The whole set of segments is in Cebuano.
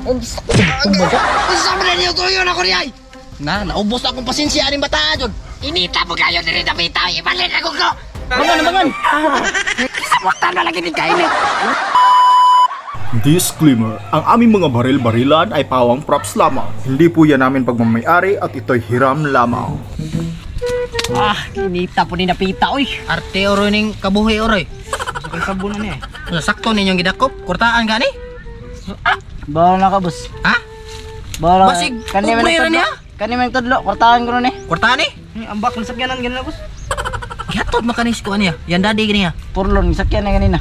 Unsa man niyo tuyo na ko niya? Na, naubos akong pasensya aning bataa jud. Inita mo kayo diri dapita, ibalin ako ko. Mangan, mangan. Kisamutan na lagi ni kainit. Disclaimer, ang aming mga baril-barilan ay pawang props lamang. Hindi po yan namin pagmamayari at ito'y hiram lamang. Ah, inita po ni napita oy. Arte oroy ning kabuhi oroy. Kay sabon na ni eh. Sakto ninyong gidakop, kurtaan gani? Bahala na ka, boss. Ha? Bahala. Basig, pobre ra niya. Kani man tudlo, kwartahan ko nun eh. Kurtaan ni? Ambak ng sakyanan ganina, boss. Gihatod makanis ko aniya. Yan dadi gani ha. Purlon sakyan na ganina.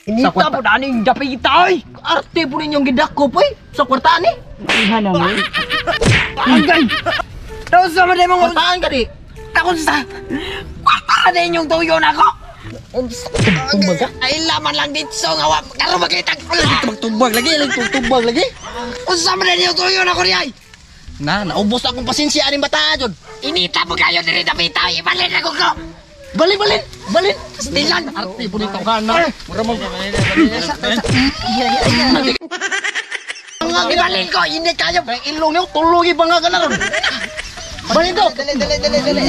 Inita po na ning dapita oy. Arte po ninyong gidakop oy. Sa kwartaan ni? Iha na mo. Agay. Tapos sa man mo Kwartaan gani. takon sa kwarta na inyong tuyo na ko. Ay laman lang dito nga wa karon magkita. Tubag lagi, lagi tubag lagi. Unsa man niyo tuyo na ko niya? Na, naubos akong pasensya aning bataa jud. Inita mo kayo diri dapita, ibalin ako ko. Balin, balin, balin. Stilan. Arte po nito ka na. Mura mag Ibalin ko, hindi kayo. Kay ilong niyo tuloy pa nga ka na ron. Balin to. Dali, dali, dali, dali.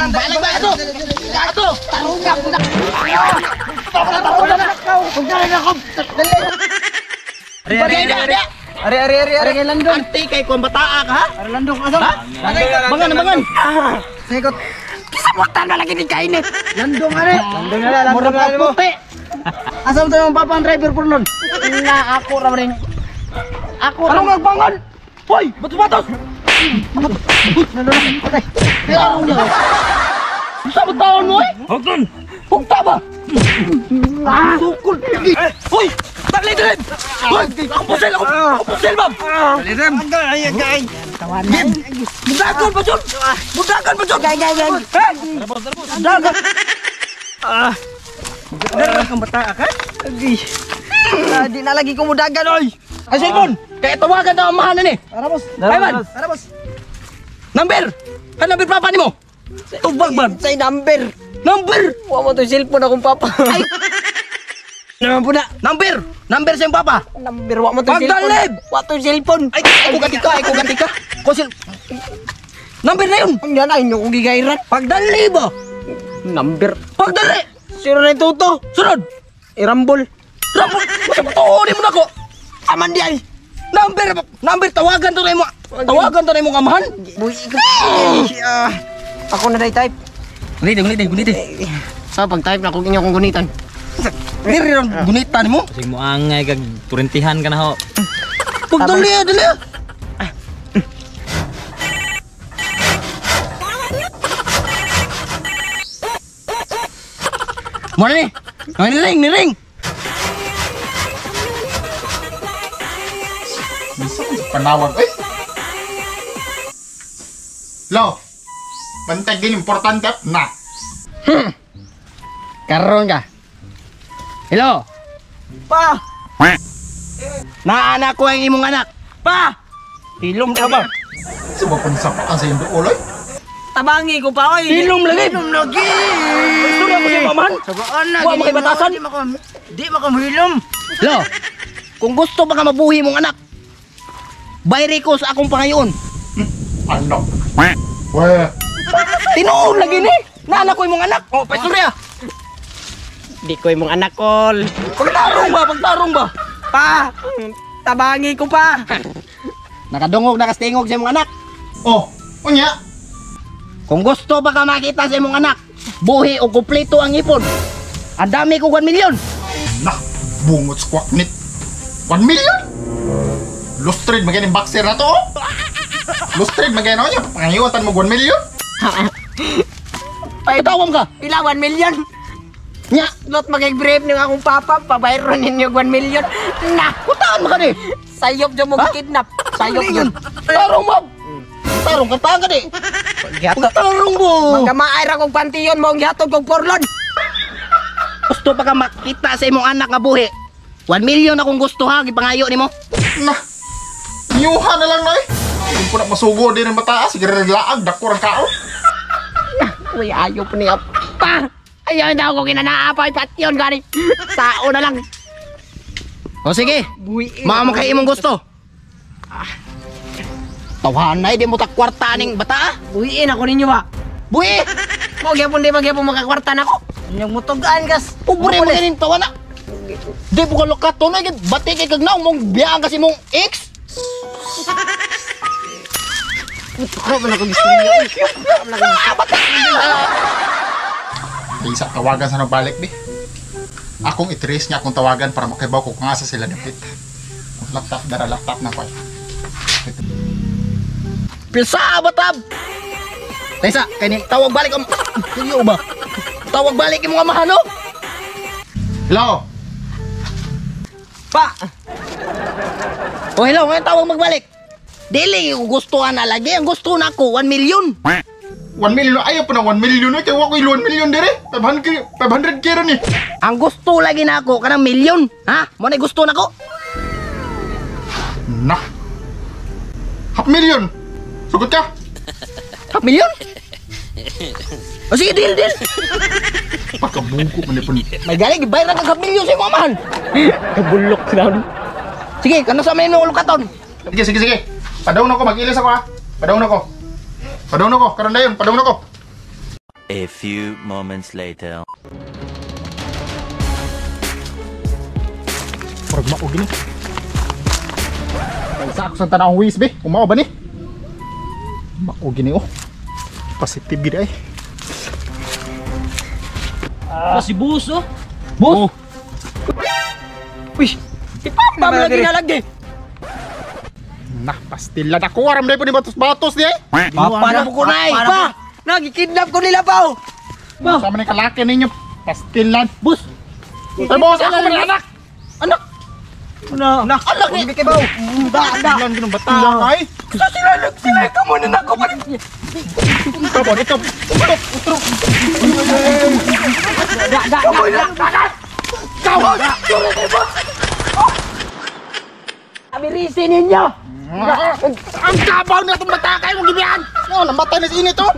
Balik ba ato? Ato. Tarunga po na. Dali, dali. Ari, ari, ari, ari. Ari, landong. Arte kay kuang bataa ka ha? Ari, landong. Asa? Ha? Bangan, bangan. Sikot. Kisamutan na lagi ni kainit. Landong, ari. Landong na, landong Mura na. pa puti. Asa mo tayo mong papa ang driver purlon? Na ako ra rin. Ako ra. Anong nagbangan? Hoy, batos-batos. Patay. Tarong niya. Sa taon mo eh? Hugton. Hugta ba? Sukol. Hoy, dali dali. Hoy, ako pusel, ako pusel, ma'am. Ay, ay, ay. Mudagan pa jud. Mudagan pa jud. Gay, gay, gay. Mudagan. Mudagan kang bata ka? Agi. Di na lagi ko mudagan, oy. Ay, cellphone. Kaya tawagan daw ang amahan na ni. Tara, boss. Ay, man. Tara, boss. Number. Kan number papa nimo? Tubag man. Say number. Number. Wa mo to cellphone akong papa. Ay. Naman po na. Number. Number sa iyong papa. Number wa mo to cellphone. Pagdalib! Wa to cellphone. Ay, ay ko ganti ka, ay ko ganti ka. Kusil. Number na yun. Ang yan ay inyo kong gigayran. Pagdali ba? Number. Pagdali. 0922. Sunod. Irambol. Rambol. Masa mo na ko. Aman di ay. Number, number tawagan to na mo. Tawagan to na imong amahan. Buhi ko. Ako na day type. Gunite, gunite, gunite. Sa pag type na kung inyo kong gunitan. Diri ron gunitan mo. Sig mo angay kag purintihan ka na ho. Pagdali, dali. Mo na ni. Ay, niring, niring. Panawag eh. Lo, bantay din importante na. Karon ka. Hello. Pa! Naanak ko ang imong anak. Pa! Hilom ka ba? Subapon sa pa sa iyong uloy. Tabangi ko pa, oy. Hilom lagi. Hilom lagi. Istorya mo sa mamahan. Sabaan na. Wa mo kay batasan? Di maka di maka hilom. Lo, kung gusto ba ka mabuhi mong anak, bayri ko sa akong pangayon. Ano? Weh, Tinuod lagi ni. Naanak ko imong anak. Oh, paistorya. Di ko imong anak kol. Pagtarong ba? Pagtarong ba? Pa! Tabangi ko pa. Nakadungog, nakastingog sa imong anak. oh, unya. Kung gusto ba ka makita sa imong anak, buhi o kumpleto ang ipon. Ang dami ko 1 milyon. Nah, bungot squawk nit. 1 million? Lustrid maganing boxer na to. oh. Lustrid maganing niya pangayutan mo 1 million. Patawam ka. Pila 1 million. Nya, Lot magig-brief ni akong papa, pabayron ninyo 1 million. Na, kutaan mo ka ni. sayop jud mo Ha? kidnap. Sayop jud. Tarong mo. Tarong kantaan ka ni. Gihatod. Tarong mo. Mangkamaay ra kong pantiyon mo ang gihatod kong porlon. Gusto pa ka makita sa imong anak nga buhi. 1 million akong gusto ha, gipangayo nimo. Nah, niyuha na lang noy. Hindi po na masugo din ang mataas. Sige laag, dako ang kao. Uy, ayaw po niya. Pa! Ayaw na ako kinanaapay, patyon gani. Sao na lang. O sige. Mao man kay imong gusto. Tawhan na di mo ta kwarta ning bata. Ah. Buhiin ako ninyo ba? Buhi. Mo gyapon di magyapon makakwarta nako. Inyong mutugaan gas. Pobre mo ganin tawa na. Di po ka lukato na gid bati kay kag naong mong biyaan kasi mong ex. Ako man ako gusto niyo. Isa tawagan sa nagbalik bi. Akong i-trace niya akong tawagan para makibaw ko kung asa sila dapit. Kung laptop dara laptop na ko. Ay. Pilsa ba tab? Taysa, kay ni tawag balik ang Seryo ba? Tawag balik imong amahan no? Hello. Pa. O hello, ngayon tawag magbalik. Dili ko gusto na lagi, ang gusto na ako 1 million. 1 million ayaw pa na 1 million oy kay wa koy 1 million dire. 500 500k ra ni. Ang gusto lagi na ako kanang milyon, ha? Mo na gusto nako. Na. Half million. Sugot ka. Half million? O sige, deal, deal. Pagkabuko man ni. May galing, gibayran kag half million sa imong amahan. Kabulok na. Sige, kano sa may imong lukaton? Sige sige sige. Padayon ako mag-ilis ako ha. Padayon ako. Padayon ako karon dayon, padayon ako. A few moments later. Murag mao gini. Sa ako sa tanawang ways be, kung mao ba ni? Mao gini oh. Positive gid ay. Si Bus oh. Boss. Uy. Si Papa mo lagi na lagi. Nah, pastilan ako aram dai po ni batos-batos di ay. Papa na po ko na eh. Pa. Nagikidnap ko nila pa. oh. Sama ni kalaki ninyo. Pastilan. Boss. Ay, boss, ako man anak. Anak. Na. Na. Anak ni. Kay baw. Da da. Pastilan ginong bata ay. Sa sila sila ka mo na nako pa. Ikaw, ikaw. Utrok, utrok. Da da da. Abirisi ninyo. Ang kabaw na itong bata kayo mong gibihan. Oh, namatay na si init oh.